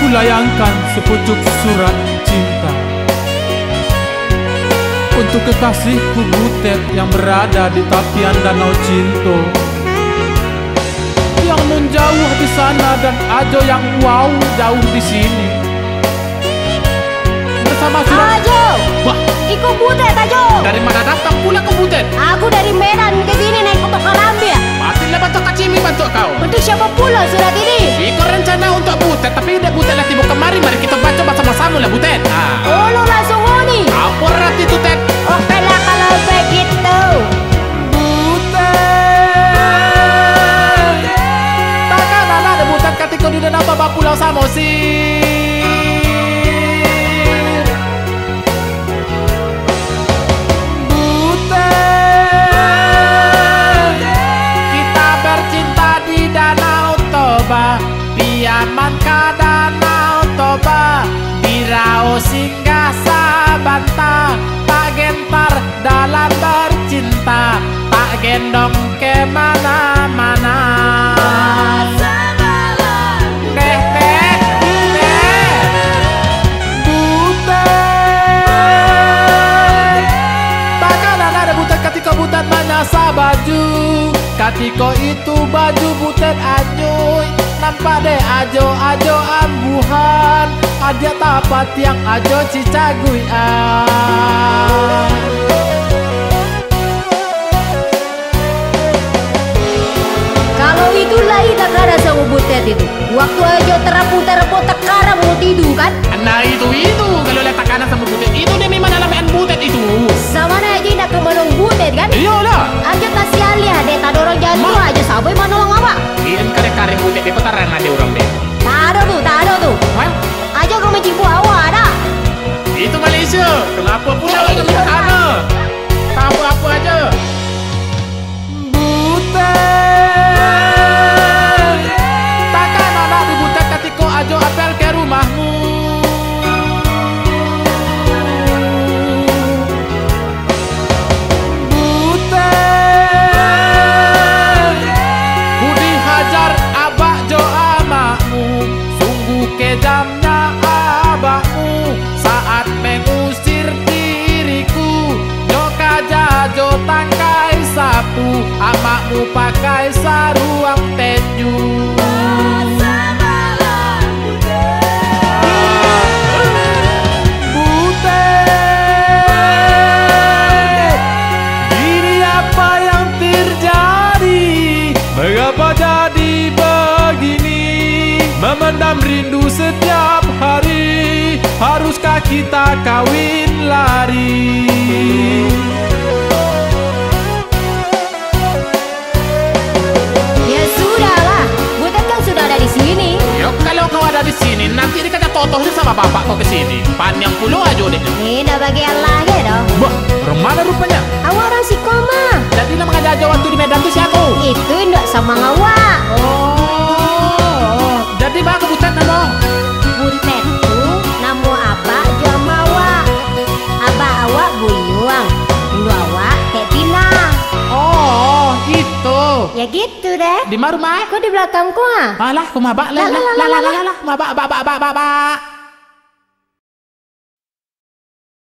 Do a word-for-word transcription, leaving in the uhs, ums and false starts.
Layangkan sepucuk surat cinta untuk kekasihku Butet yang berada di tapian danau cinto, yang nan jauah di sana dan Ajo yang wow jauh di sini. Bersama surat Ajo! Wah. Iko Butet, Ajo! Dari mana datang pula ko Butet? Aku dari Medan ke sini naik motor karambia. Matilah bantuak kacimi bantuak kau. Untuk siapa pula surat ini? Iko rencana untuak Butet, tapi dek Butet lah tibo kamari, mari kito baco basamo-samo lah Butet. Ah. Ulun langsung uni. Apo arati tu, Tet? Oke lah kalau begitu. Butet. Takana lah dek Butet katiko di Danau Toba Pulau Samosir. Butet. Kita bercinta di Danau Toba, piaman ka Danau Toba, di Rao singgah sabanta, tak gentar dalam bercinta, tak gendong ke mana-mana. Teh, teh, teh. Butet. Takana lah dek Butet katiko Butet manyasa baju. Katiko itu baju Butet anyuik. Nampak dek Ajo, Ajo ambuhan. Adiak tapatiang Ajo cicaguik an. Kalau itu lai takana samo Butet itu. Waktu Ajo tarapu-tarapu takaram mau tidu kan? Nah itu, itu. Kalau lah takana samo Butet itu, dia memang alamekan Butet itu. Sama na Ajo indak ka manolong Butet kan? Iyolah. Ajo kasian liah dek tadorong jantuak Ajo sabai manolong awak. Kian kareh-kareh Butet dek putaran ade urang dek. Tak ado tu, tak ado tu. Hah? Ajo ka mancibuak awak dak? Itu Malaysia. Kenapa pula awak ka sana? Tak apa-apa aja. Butet. Takana lah dek Butet katiko Ajo apel ka rumahmu. Butet. Budi hajar abak jo amakmu, sungguh kejamnya abakmu, saat mengusir diriku, nyo kaja jo tangkai sapu, amakmu pakai saruang tenyu. Butet. Ini apa yang terjadi? Mengapa jadi begini? Memendam rindu setiap hari. Haruskah kita kawin lari? Ya sudahlah, Butet kan sudah ada di sini. Yo, kalau kau ada di sini, nanti dikata totoh ni sama bapak kau ke sini. Paniang pulo Ajo dek. Eh, ndak bagian lagi doh. Bah, orang mana rupanya? Awak orang siko mah. Jadi nan mangaja Ajo waktu di Medan tu siapa? Itu indak samang awak. Oh, jadi baa ko Butet namo? Butet tu namo abak jo ama awak. Abak awak Buyuang, indu awak Tek Tina. Oh, gitu. Ya gitu deh. Di ma rumah? Ko di balakang ko, ah. Alah, ko mabak lah. Lah, lah, lah, lah, lah, lah, lah, lah, lah. Mabak, bak, bak, bak, bak, bak.